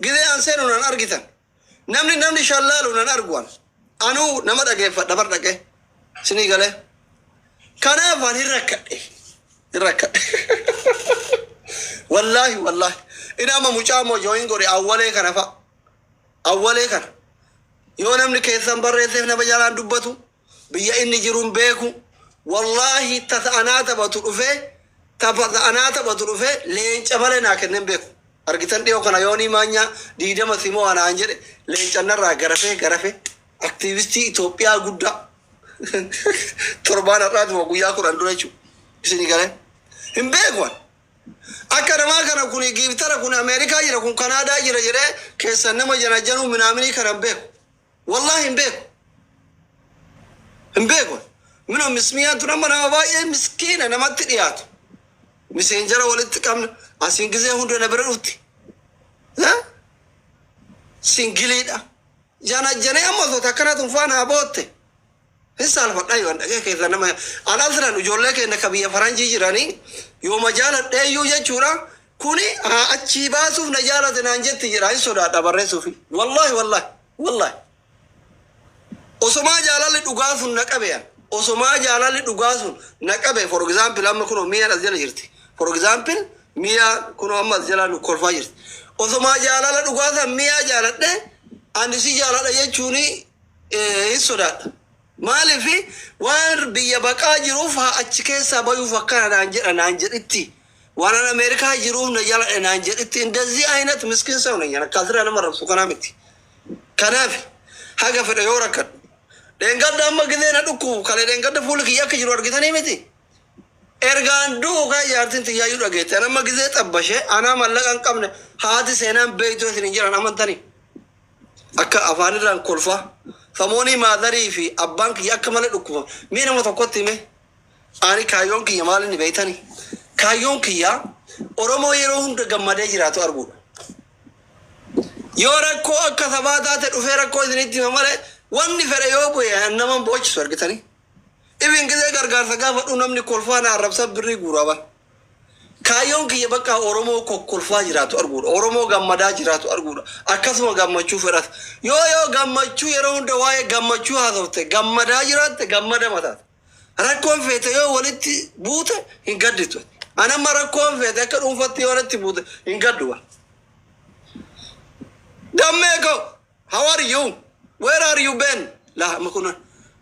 Gizee an seenu nan argitan. Namni namni shallaalu nan argu an. Anuu nama dhageeffadha bar dhaqee. Isinii galee. Kanaaf an hin rakkadhe. Hin rakkadhe. Wallaahi wallaahi. Inni amma mucaa moo join godhe awwalee kana fa'a. Awwalee kana. Yoo namni keessan barreesseef nama jalaan dubbatu biyya inni jiru hin beeku. Wallaahi tasa anaa taphatu dhufee tapha anaa taphatu dhufee leenca malee naa kennee hin beeku. Argitan dhiyoo kana yoonii maanyaa 20 simoo anaan jedhe leenca narraa garafee garafee aktiivistii Itoophiyaa guddaa torbaan har'aatuma guyyaa 10 dura jechuudha. Isinii galee hin beeku ani. Akka namaa kana kuni giiftara kun Ameerikaa jira kun Kanaadaa jira jedhee keessan nama janajanuu minaaminii kana hin beeku. Wallaahi hin beeku. Hin beeku. Minoo mismiyaan tun amma nama baay'ee miskiina namatti dhiyaatu. Miseenjara walitti qabna. Asiin gizee hunda na bira dhufti. Ha? Singiliidha. Janajjanee amma osoo takkanaa tun faana haa bootte. Hin saalfadha yoon dhaqee keessa nama an aslan ijoollee keenya ka biyya faranjii jiranii yooma jaaladheeyyuu jechuudha kuni haa achii baasuuf na jaalate naan jetti jedha hin sodaadha barreessuufi wallaahi wallaahi wallaahi osomaa jaalalli dhugaa sun na qabe an osomaa jaalalli dhugaa sun na qabe. For example, amma kunoo miyaan as jala jirti. For example, miyaa kunoo amma as jala nu kolfaa jirti. Osomaa jaalala dhugaa san miyaa jaaladhe ani si jaaladha jechuuni hin sodaadha. Maaliif waan biyya baqaa jiruuf haa achi keessaa bayuuf akkana naan jedha naan jedhitti. Waan an Ameerikaa jiruuf na jaaladha naan jedhitti. እንደዚህ አይነት ምስኪን ሰው ነኝ. Akkasirraa nama rabsu kanaa miti. Kanaaf haga fedhe yoo rakkadhu. Dheengadda amma gizee na dhukkubu kale dheengadda fuulli kiyya akka jiru argitanii miti. Ergaan du'u kaa jaartiin tiyyaayyuu dhageette. An amma gizee xabbashee anaa mallaqa hin qabne haati seenaan beektuu isin hin jedhan amantanii. Akka afaanirraan kolfaa. Samoonii maatharii fi abbaan kiyya akka malee dhukkuba. Mee nama tokkotti hime. Ani kaayyoon kiyya maal inni beektanii? Kaayyoon kiyya Oromoo yeroo hunda gammadee jiraatu arguudha. Yoo rakkoo akka sabaa taate dhufee rakkoo isinitti hima malee wanni fedhe yoo bu'e nama hin boochisu argitanii. Ibin gizee gargaarsa gaafadhu namni kolfaa na arrabsa birrii guuraa bara. Kaayyoon kiyya bakka Oromoo kokkolfaa jiraatu arguudha. Oromoo gammadaa jiraatu arguudha. Akkasuma gammachuu fedhata. Yoo gammachuu yeroo hunda waa'ee gammachuu haasofte gammadaa jiraatte gammada mataata. Rakkoon feete yoo walitti buute hin gadditu. Ani amma rakkoon feete akka dhuunfatti yoo walitti buute hin gaddu. Dammee ko, how are you? Where are you been? Laa amma kun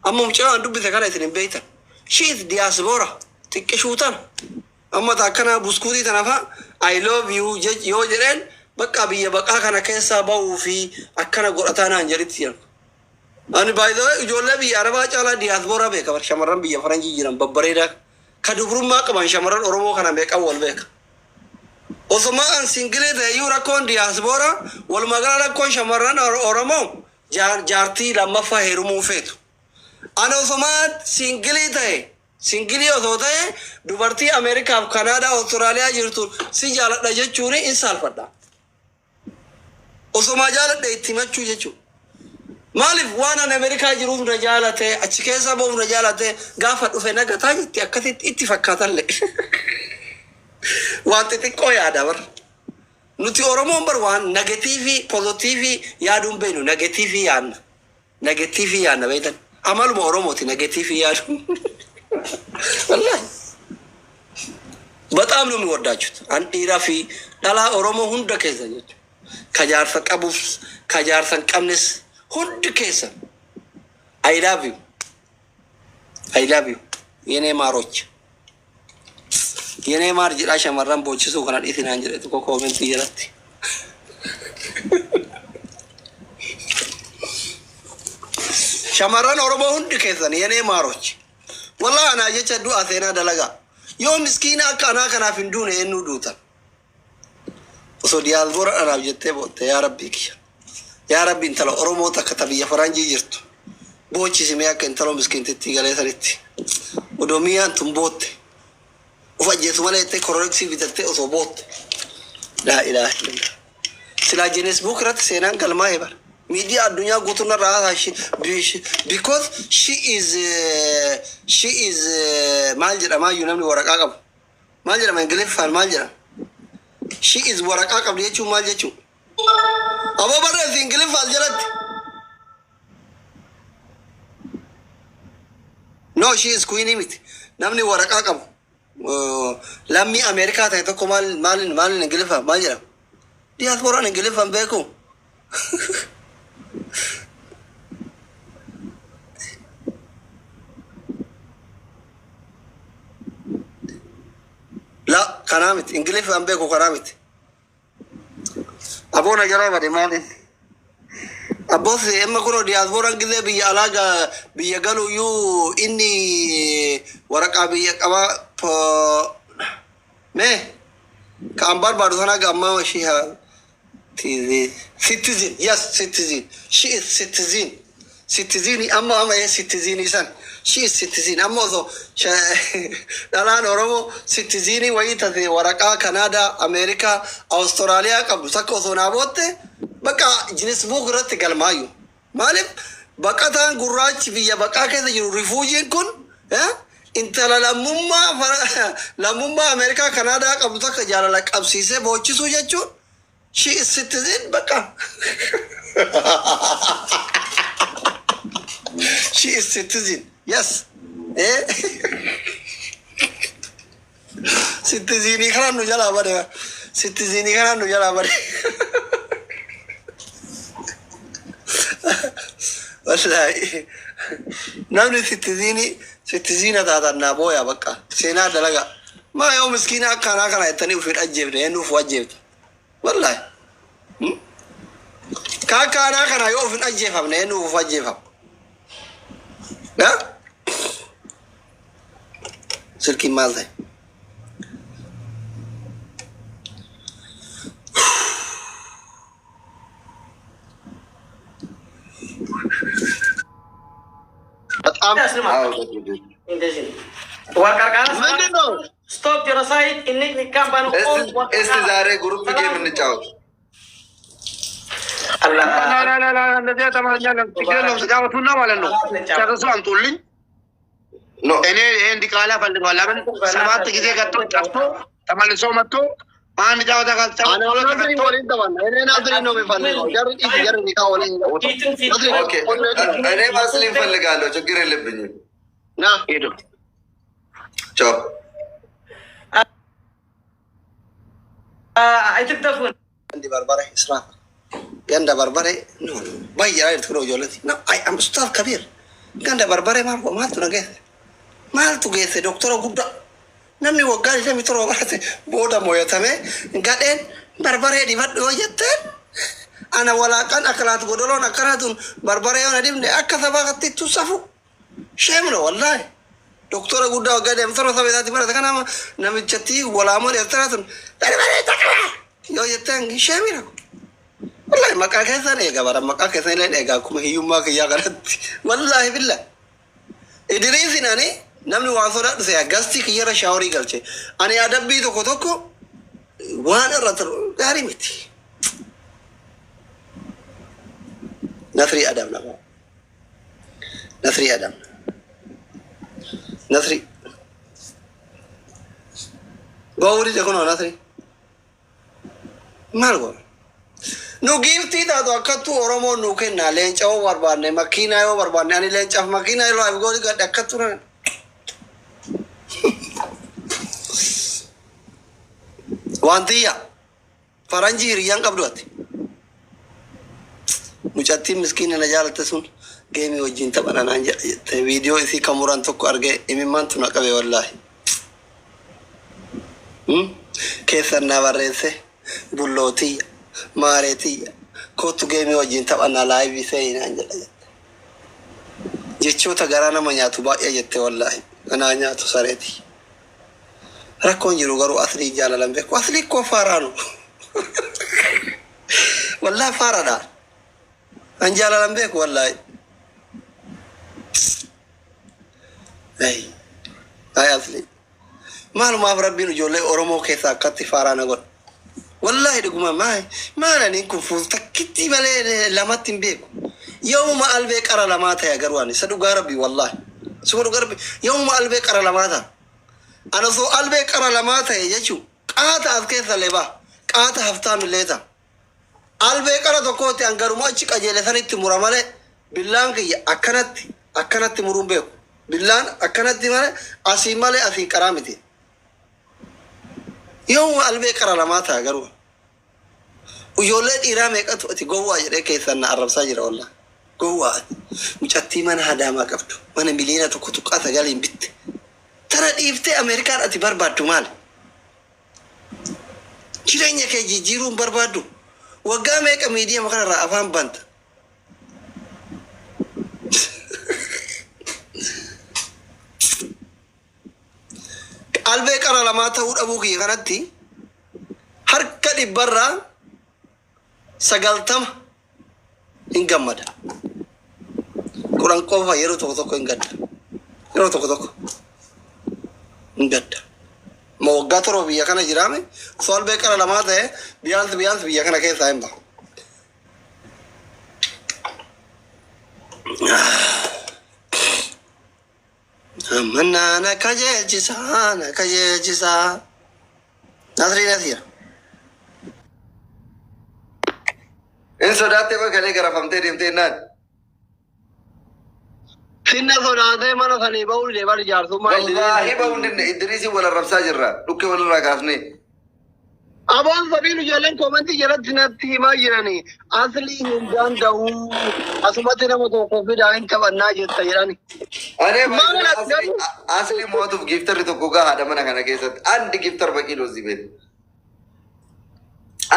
amma mucaan dubbise kana isin hin beektan. She is diaspora. Xiqqishuu tana. Amma akkana buskuutii tana fa'a "I love you" yoo jedheen bakka biyya baqaa kana keessaa bahuu fi akkana godhataa naan jedhitti jedhan. Ani by the way ijoollee biyya Arabaa caalaa diaspora beeka bar shamarran biyya faranjii jiran babbareedaa ka dubrummaa qaban shamarran Oromoo kana meeqan wal beeka. Osuma an single ta'e iyyuu rakkoon diaspora walumaa gala rakkoon shamarran Oromoo jaartii lammaffaa heerumuu feetu. Ani osuma single ta'e, single osoo ta'e, dubartii Ameerikaaf Kanaadaa Awustiraaliyaa jirtu si jaaladha jechuun in saalfadha. Osuma jaaladha itti himachuu jechuudha. Maaliif waan an Ameerikaa jiruuf na jaalate achi keessa bahuuf na jaalate gaafa dhufe nagataa jetti akkasitti itti fakkaatallee. Waan xixiqqoo yaada bar. Nuti Oromoon bar waan negative positive yaaduun beeknu, negative yaadna. Negative yaadna beektan. Amaluma Oromooti negative yaadu. Wallaahi. በጣም ነው የሚወዳችሁት። An dhiiraa fi dhalaa Oromoo hunda keessa jechuudha. Ka jaarsa qabus ka jaarsa hin qabnes hundi keessa. I love you. I love you. የኔ ማሮች. የኔ ማር jedhaa shamarran boochisuu kana dhiisinaan jedhe tokko comment jalatti. Shamarran Oromoo hundi keessan የኔ ማሮች. Wallaahi anaa jecha du'a seenaa dalagaa. Yoo miskiina akka anaa kanaaf hin duune eenyuu duutan? Osoo diaspora anaaf jettee bootte yaa rabbii kiyya. Yaa rabbi, intala Oromoo takka ta biyya faranjii jirtu. Boochisimee akka intala miskiintitti galee sanitti. Odoo miyyaan tun bootte. Uf ajjeesu malee jettee Clorox bitattee osoo bootte. لا إله إلا الله. Silaa Guinness Book irratti seenaan galmaa'e bara. Miidiyaa addunyaa guutuun irraa haasaa because she is maal jedhama iyyuu namni waraqaa qabu. Maal jedhama Ingiliffaan maal jedhama? She is waraqaa qabdi jechuun maal jechuun? Aboo barreessi Ingiliffa as jalatti. No, she is queen miti. Namni waraqaa qabu, lammii Ameerikaa ta'e tokko maal maaliin maaliin Ingiliffa maal jedhama? Diyaaspooraan Ingiliffa hin beeku. La kanaa miti. Ingiliffa hin beeku kanaa miti. Aboo na jalaa bade maaliin? Abboos amma kunoo diyaaspooraan gizee biyya alaa biyya galuyyuu inni waraqaa biyya qabaa mee ka an barbaadu sana ga ammaa she have citizen, yes, citizen, she is citizen, citizen amma amma ee citizen san, she is citizen. Amma osoo dhalaan Oromoo citizen wayii tate waraqaa Kanaadaa, Ameerikaa, Awustiraaliyaa qabdu takka osoo naa bootte, bakka Guinness Book irratti galmaayyu. Maaliif baqataan gurraachi biyya baqaa keessa jiru, refugee'n kun, intala lammummaa Ameerikaa, Kanaadaa qabdu takka jaalala qabsiisee boochisuu jechuun she is citizen. Bakka she is citizen, yes, citizenii kanaan nu jalaa bade, citizenii kanaan nu jalaa bade. Wallahi namni citizenii citizena taatan naa booya. Bakka seenaa dalaga maa yoo miskiina akkanaa kana jettanii ufiin ajjeefne, eenyuuf ajjeefta? Wallahi ka akkanaa kana yoo ufin ajjeefamne, eenyuuf uf ajjeefam? Silkiin maal ta'e? በጣም እንደዚህ ነው። ወርቀርቃራ ምንድን ነው? Stop genocide inni company. እስቲ ዛሬ group game እንጫወት። እንደዚህ ተማርኛ ችግር የለውም። ተጫወቱና ማለት ነው። ጨርሶ አምጡልኝ። No. እኔ ይሄ እንዲቃላ ፈልገዋል። ለምን 7 ጊዜ ቀጥቶ ጠፍቶ ተመልሶ መጥቶ አንድ ጨዋታ ካልተጫወተ ናዝሪ waliin taphanna. እኔ ናዝሪ ነው የሚፈልገው። Jarri jarri ኒካ waliin Okay፣ እኔ ማስሊን ፈልጋለሁ። ችግር የለብኝም። ና። ሄዶ ቻው። አይትደፉን። Gandi barbare israaf ganda barbare no no baay'ee jirtu kun ijoolleeti. No, I am Ustaz Kabir. Ganda barbare maal maaltu na geesse, maaltu geesse? Doktora guddaa namni waggaa 27 barate booda moyatame gadheen barbaree dibadhu yoo jetteen, ana walaaqaan akkalaat godoloon akkanaatun barbaree yoo na dibne akka sabaatti safu shame ነው wallahi. Doktora guddaa waggaa 27 saba isaatti barate kana namichatti walaamoon Eertiraa tun barbaree takka yoo jetteen shame dha. Wallahi maqaa keessan eega bara maqaa keessan illee eega akkuma hiyyummaa kiyyaa kanatti. Wallahi billa. Idriisin ani namni waan sodaadhu se'a gastii kiyyarra showerii galche. Ani adabbii tokko tokko waan irra turu gaarii miti. Nasrii Adam nama. Nasrii Adam. Nasrii. Gowwuri kunoo Nasrii. Maal godha? Nu giiftii taatu akkattuu Oromoon nu kenna. Leenca yoo barbaanne, makiinaa yoo barbaanne, ani leencaaf makiinaa yeroo af gooli gadhe akkattuu na. Wantiyya faranjii hiriyyaan qabdu ati. Mucattiin miskiina na jaalatte sun gameii wajjin taphana naan jedha jette, viidiyoo isii kan muran tokko argee imimmaantu na qabe wallaahi. Keessan na barreesse, bullootiyya maareetiyya kootu gameii wajjin taphannaa liveii seenaan jedha jette. Jechoota garaa nama nyaatu baay'ee jette, wallaahi anaa nyaatu sareeti. Rakkoon jiru garuu aslii jaalalan beeku, aslii koo faaraanu wallaahi faaraadha. An jaalalan beeku wallaahi. Ay ay aslii, maalumaaf rabbiin ijoollee Oromoo keessaa akkatti faaraa na godha? Wallaahi dhuguma maal maal ani kun fuul takkitti malee lamatti hin beeku. Yoomuma albee qara lamaa ta'e garuu ani isa dhugaa rabbi, wallaahi suma dhugaa rabbi, yoomuma albee qara lamaa ta'a. Ana osoo albee qara lamaa ta'e jechuun qaata as keessa lebaa qaata haftaam illee ta'a. Albee qara tokkooti an garuma achi qajeele sanitti mura malee billaan kiyya akkanatti akkanatti muruun beeku. Billaan akkanatti malee asii malee asii qaraa miti. Yoomuma albee qara lamaa ta'a garuu. Ijoollee dhiiraa meeqatu ati gowwaa jedhee keessan na arrabsaa jira wallah. Gowwaa ati. Mucattii mana hadaamaa qabdu mana 1.9 miliyoonaan bitte. Tana dhiiftee Ameerikaan ati barbaaddu maali? Jireenya kee jijjiiruu hin barbaaddu? Waggaa meeqa miidiyaa kanarraa afaan banta? Albee qara lamaa ta'uu dhabuu kiyya kanatti harka 90% hin gammada. 10 qofa yeroo tokko tokko hin gadda. Yeroo tokko tokko hin gadda. Ma waggaa 7 biyya kana jiraame osoo albee qara lamaa ta'e biyaansi biyaansi biyya kana keessaa hin bahu. Amanaa na kajeelchisaa na kajeelchisaa. Nasrii Nasiira. In sodaattee qoy kalee garafamtee deemtee naan. Sinna sodaatee mana sanii bahuu dide bari jaarsummaa. Wallaahi bahuu hin dinne, Idriisii wal arrabsaa jirra. Dhukkee walirraa kaasnee. Aboon sabiin ijoolleen koomentii jalatti natti himaa jirani. Aslii hin danda'u. Asumatti nama tokko fidaa hin taphannaa jetta jedhani. Anee Maal asli asli mo'atuuf gifterri tokko gahaadha mana kana keessatti. አንድ gifter በቂ ነው እዚህ ቤት።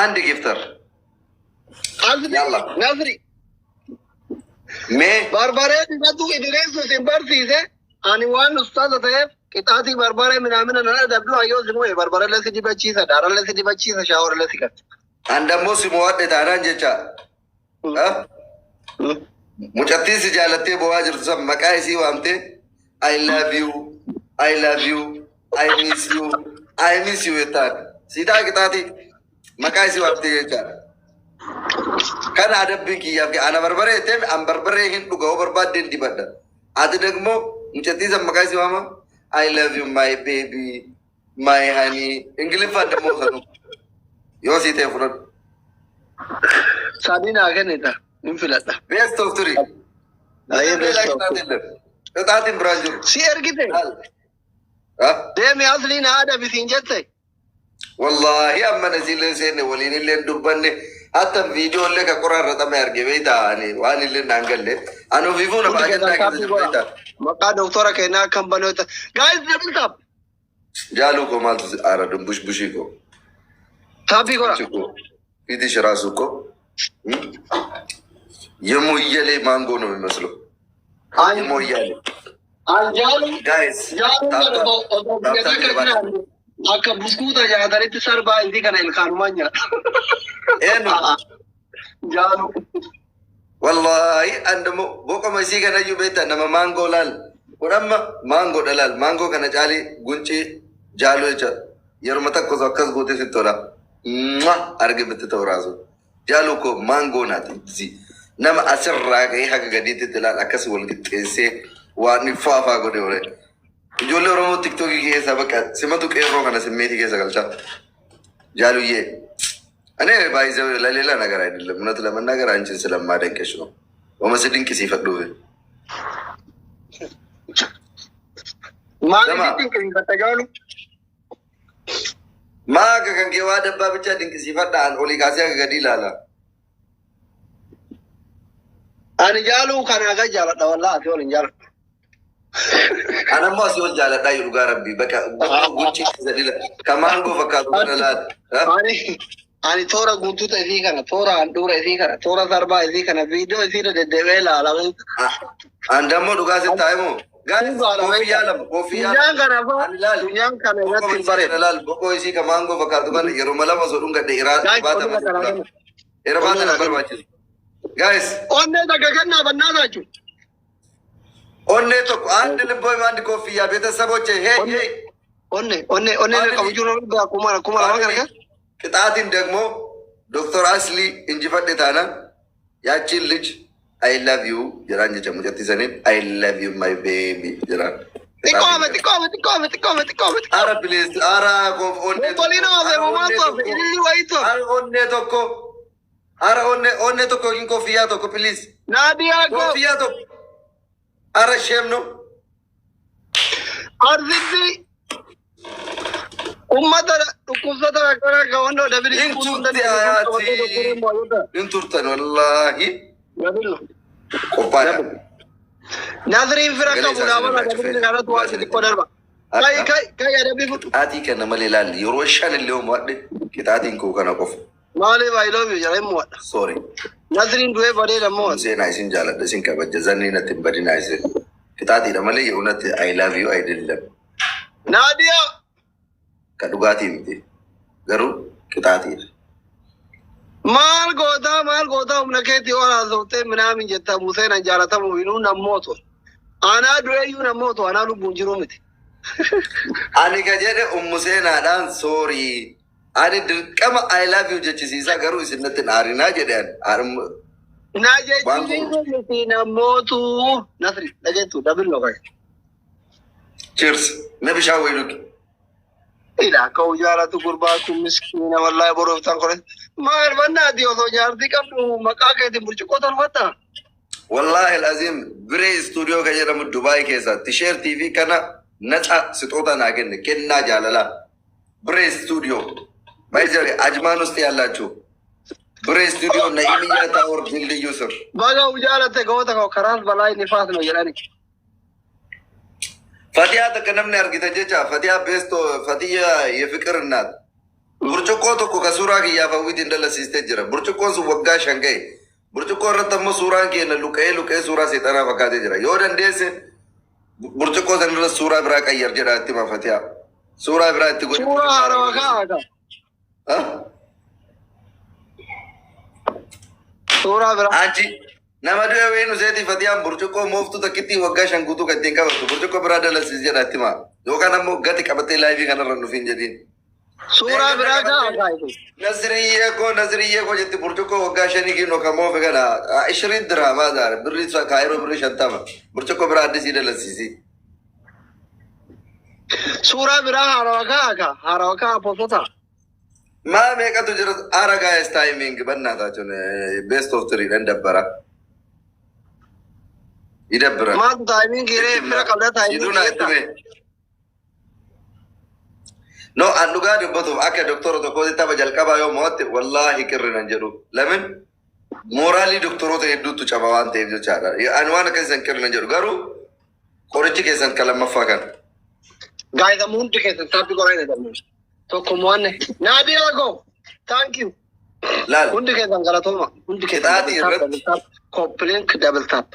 አንድ gifter. Asli Yalla. Nasri Mee barbaree dibatu Idriisu isin barsiise. Ani waan ustaaza ta'eef qixaatii barbaree minaamina nan adabdu hayyoo si mo'e barbaree si dibachiisa, daarallee si dibachiisa, shaaworallee si galcha. An dammoo si mo'adhe taanaan jecha. Mucattiin si jaalattee bo'aa jirtu san maqaa isii waamtee "I love you, I love you, I miss you, I miss you" jettaan. Siitaa qixaatii maqaa isii waamtee jechaadha. Kana adabbiin kiyyaaf ana barbaree jettee an barbaree hin dhuga hoo barbaaddeen dibadha. Ati ደግሞ mucattii san maqaa isii waama "I love you, my baby, my honey" Ingiliffaan ደግሞ sanu yoo sii ta'e fudhadhu. Sadii naa kennita hin filadha. Best of three. Ayyee, best of three. Qixaatiin biraan jiru. Si ergite deemi aslii na adabi siin jette. Wallahi amma nasiillee seenne waliin illee dubbanne hatta viidiyoo illee ka qoraa irra xame arge beektaa ani waan illee naan galle. Ani ofiifuu nama Hundi ajandaa keessan keessa taappii jiru godha. beektaa. Maqaa doktora keenyaa akkam banoota. Guys, double tap. Jaaluu koo maaltu si aara dumbush bushii koo. Taappii godha. እኮ ፊትሽ ራሱ እኮ የሞየሌ ማንጎ ነው የሚመስለው። የሞያሌ Anjaalu guys. Jaalu osoo biyya takka jiraanne akka buskuuta nyaatanitti sarbaa isii kana ilkaanumaan nyaata. Eenyu? Jaalu. Wallahi an ደግሞ boqoma isii kanayyuu beektaa nama maangoo laal. Kun amma maangoodha laal. Maangoo kana caalii guncii jaaluu jecha yeruma tokko osoo akkas gootee sitti tola. Mwah! Arge bitti ta'u raasu. Jaaluu koo maangoo naati. Nama asirraa ka'ee haga gadiitti ilaal akkas wal qixxeessee waan faafaa godhe ore. Ijoollee Oromoo tiktookii keessa bakka simatu qeerroo kana simmeetii keessa galchaa. Jaaluyyee. እኔ ባይዘው ለሌላ ነገር አይደለም፣ እውነት ለመናገር አንቺን ስለማደንቅሽ ነው። ወመስ dinqisiifadhuuf. Maaliif dinqisiifatta jaalu? Maa akka kan kee waa dabbaa ብቻ dinqisiifadha an olii kaasee akka gadi ilaala. Ani jaaluu kanaa gad jaaladha wallaahi asii ol hin jaaladhu. An ammoo asii ol jaaladhaa jiru dhugaa rabbii bakka guncii keessa dila ka maangoo fakkaatu kana laala. Ani ani toora guutuuta isii kana, toora handhuura isii kana, toora sarbaa isii kana viidiyoo isii irra deddeebi'ee ilaala. An dammoo dhugaa sitti haa himu. Guys, koffiyyaa lama koffiyyaa Funyaan kana faa Ani laali. funyaan kana irratti hin bareedu. Laal boqoo isii ka maangoo fakkaatu kana yeroo lama osoo dhungadhe Guys, irbaata onnee kana kenna. irbaata na barbaachisu. Guys, Onnee takka kennaa bannaa jechuudha. onnee tokko አንድ ልብ ወይም አንድ ኮፍያ ቤተሰቦቼ hey hey. Onnee onnee onnee qabu jiru 2000 kana keessa. ቅጣትን ደግሞ ዶክተር አስሊ injifadhe taanaan ያቺን ልጅ "I love you" jedhaan jecha mucattii saniin "I love you, my baby" jedhaan. Xiqqoo hafe, xiqqoo hafe, xiqqoo hafe, xiqqoo hafe, xiqqoo hafe. Ara please, ara onnee Obbolina hafe, uumaan hafe, ililli wayiitu hafe. Ara onnee tokko. Ara onnee onnee tokko yookiin koffiyyaa tokko, please. Naadiyaa koo. Koffiyyaa tokko. Ara shame no. Arsitti ummata dhukkubsata akkana kawannoo dabili. Hin turte hayaati. Hin turtan wallaahi. Qophaadha. Nasriin fira Sagalee qabu isaa dhaabana sirraa dabili cufee. kanatti waan xixiqqoo darba. Kai kai kai, adabbii fudhu. Qixaatii kana malee ilaalli yeroo shan illee mo'adhe qixaatiin koo kana qofa. Maaliif "I love you" jedhee mo'adha? Sorry. Nasriin du'ee badeedha mo'adha. Seenaa isin jaaladha, isin kabaja, zanni natti hin badinaa isin. Qixaatiidha malee yeroo natti "I love you" አይደለም. Naadiyaa. Ka dhugaatii miti. Garuu qixaatiidha. Maal gootaa, maal gootaa, humna keetii ol haasoftee minaamin jetta. Museenan jaalatamu hinuu nammootu. Anaa du'eeyyuu nammootu, anaa lubbuun jiruu miti. Ani ka jedhe ummu seenaadhaan sorry. Ani dirqama "I love you" jechisiisaa, garuu isin natti hin aarinaa jedhe ani. Na jechisiisuu miti nammootu. Nasri dhageettu double no kai. Cheers. Na bishaan wayii dhugi. Ila akka jaalatu gurbaa kun miskiina wallaahi boroof tan kore. Maal bannaati osoo jaartii qabdu maqaa keetiin burcuqqoo tolfatta? Wallahi alazim, Biree Istuudiyoo kan jedhamu Dubaay keessa tisheertii fi kana ነፃ ስጦታ naa kenne, kennaa jaalalaa Biree Istuudiyoo. ባይዘ አጅማን ውስጥ ያላችሁ ብሬ ስቱዲዮ ነኢምያ ታወር ድልድዩ ስር። Baga jaalatte goota koo, karaas balaa inni faas no jedhani. Fatiyaa takka namni argitan jecha Fatiyaa beesto Fatiyaa የፍቅር እናት burcuqqoo tokko ka suuraa kiyyaaf hawwiitiin dalasiistee jira. Burcuqqoon sun waggaa 5 ga'e. Burcuqqoo irratti ammoo suuraan keenya luqa'ee luqa'ee suuraa seexanaa fakkaatee jira. Yoo dandeesse burcuqqoo san irra suuraa biraa qayyar jedha itti hima Fatiyaa. Suuraa biraa itti godhi. Suuraa haarawaa kaa'aa. Ha? Suuraa biraa. Anchi nama du'e wayii seeti Fatiyaan burcuqqoo mooftuu takkitti waggaa 5 guutuu kan ittiin qabattu burcuqqoo biraa dalasiis jedha itti hima. Yookaan ammoo gati qabattee live kanarra nufiin jedhiin. Suuraa biraa kaa'aa kaa'e. Nasriyyee koo, Nasriyyee koo jetti. Burcuqqoo waggaa 5 kiinoo kan moofe kana 20 dirhamaa zaare, birrii kaayiroo birrii 50, burcuqqoo biraa addisii dalasiisi. Suuraa biraa haarawaa kaa'aa kaa haarawaa kaa'aa poosota. Maa meeqatu jira? Ara guys, timing በእናታችን best of three dhan dabbara. ይደብራል። Maaltu timing ree, fira qabda timing Iduna jetta. No, an dhugaa dubbatuuf akka doktora tokkootti tapha jalqabaa yoo mo'atte wallaahi qirri nan jedhu. Lamin mooraalii doktoroota hedduutu caba waan ta'eef jechaadha. Ani waan akkasii san qirri nan jedhu, garuu qorichi keessan kan lammaffaa kana. Gaayitamu hundi keessan tap godhaa jedhamu. Tokko mo'anne. Naadiyaa koo. Thank you. Laal. Hundi keessan galatooma. Hundi keessan Qixaatii double tap, irratti- double tap. Copy link, double tap.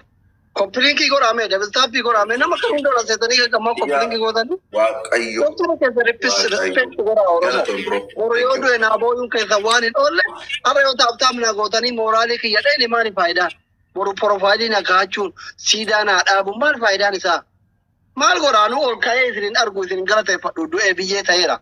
Copy link godhame, double tap godhame, nama kan hunda seetanii gammaa copy link gootanii. Waaqayyo. Doktora keessa respect godhaa Oromoo. Galatoon bro. Boru yoo du'e naa booyuun keessa waan hin oolle, har'a yoo tap tap na gootanii mooraalii kiyya dheeni maali faayidaan? Boru profile na kaachuun siidaa naa dhaabuun maal faayidaan isaa? Maal godhaanuu ol ka'ee isin hin argu, isin hin galateeffadhu, du'ee biyyee ta'eera.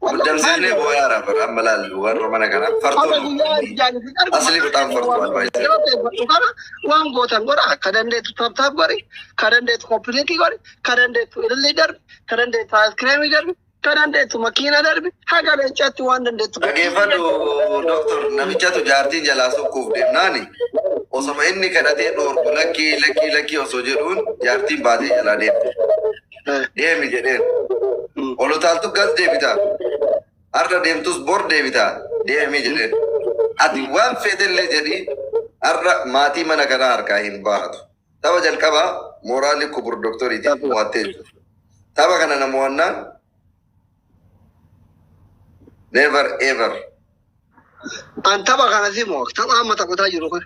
Muddamsiisnee boo'aara bara amma laal warra mana kana Har'a fartuu. guyyaa ijaan isin argu. Asli በጣም ፈርቷል ባይዘ። Galateeffadhu kana waan gootan godha. Ka dandeettu tap tap godhi, ka dandeettu copy link godhi, ka dandeettu ilillii darbi, ka dandeettu aayiskiriimii darbi, ka dandeettu makiina darbi, haga leencaatti waan dandeettu godhi. Dhageeffadhu doktor, namichatu jaartiin jalaa sokkuuf deemnaani osoma inni kadhatee dhoorgu lakkii lakkii lakkii osoo jedhuun jaartiin baatee jalaa deemte. Deemi jedheen. Ol utaaltu gas deebita. Har'a deemtus bor deebita. Deemi jedheen. Ati waan feetellee jedhii har'a maatii mana kanaa harkaa hin baatu. Tapha jalqabaa mooraalii kubur doktoriitiin mo'attee jirtu. Tapha kana nama mo'annaan never ever. An tapha kana si moo tapha amma taphataa jiru kun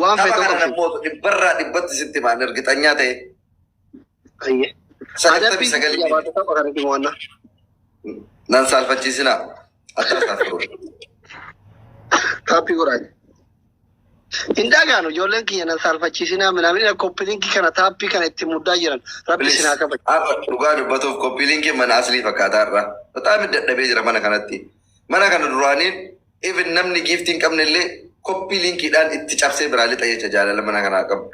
waan Tapha feetu kana qabdu. namoota dhibbarraa dhibbatti sitti maan እርግጠኛ ta'e. Ayyee. 99 Tapha kana si mo'annaa. Nan saalfachiisinaa. Akka saafiru. Tap godhaa. Hin dhagaanu ijoolleen kiyya nan saalfachiisinaa minaamin copy link kana tap kana itti muddaa jiran rabbi Please. sinaa kabaju. Har'a dhugaa dubbatuuf copy link mana aslii fakkaataa irraa. በጣም dadhabee jira mana kanatti. Mana kana duraaniin even namni gift hin qabne illee copy linkiidhaan itti cabsee biraa lixa jecha jaalala mana kanaa qabu.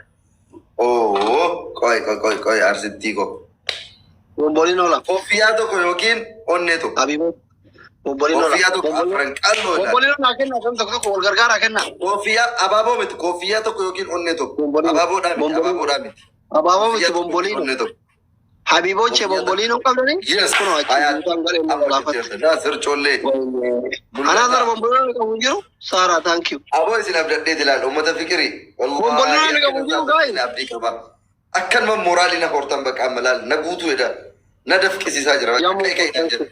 Oo, qoy qoy qoy qoy, arsittii ko. Bomboliin oola. Koffiyyaa tokko yookiin onnee tokko. Habiiboo. Bomboliinoo Koofiyyaa tokko afran qalloo ilaali. Bomboliinoo naa kenna kan tokko tokko wal gargaaraa kenna. Koofiyyaa abaaboo miti, koofiyyaa tokko yookiin onnee tokko. Bomboliinoo. Abaaboodhaa miti, Bomboliinoo. abaaboodhaa miti. Abaaboo miti Koofiyyaa tokko bomboliinoo. onnee tokko. Habiiboochee bomboliinoo qabdanii? Yes. Kunoo achi Hayaat. guutaan godhee nu gaafatte. Naasir Collee. Anaa sara bomboliinoo qabu hin jiru? Saaraa, thank you. Aboo isin abdadheeti ilaal uummata fikirii. Bomboliinoo ni qabu hin jiru guys. Abdii qaba. Akkanuma mooraalii na hortan bakka amma laal na guutuu jedha. Na dafqisiisaa jira. Bakka ka'e ka'e jira.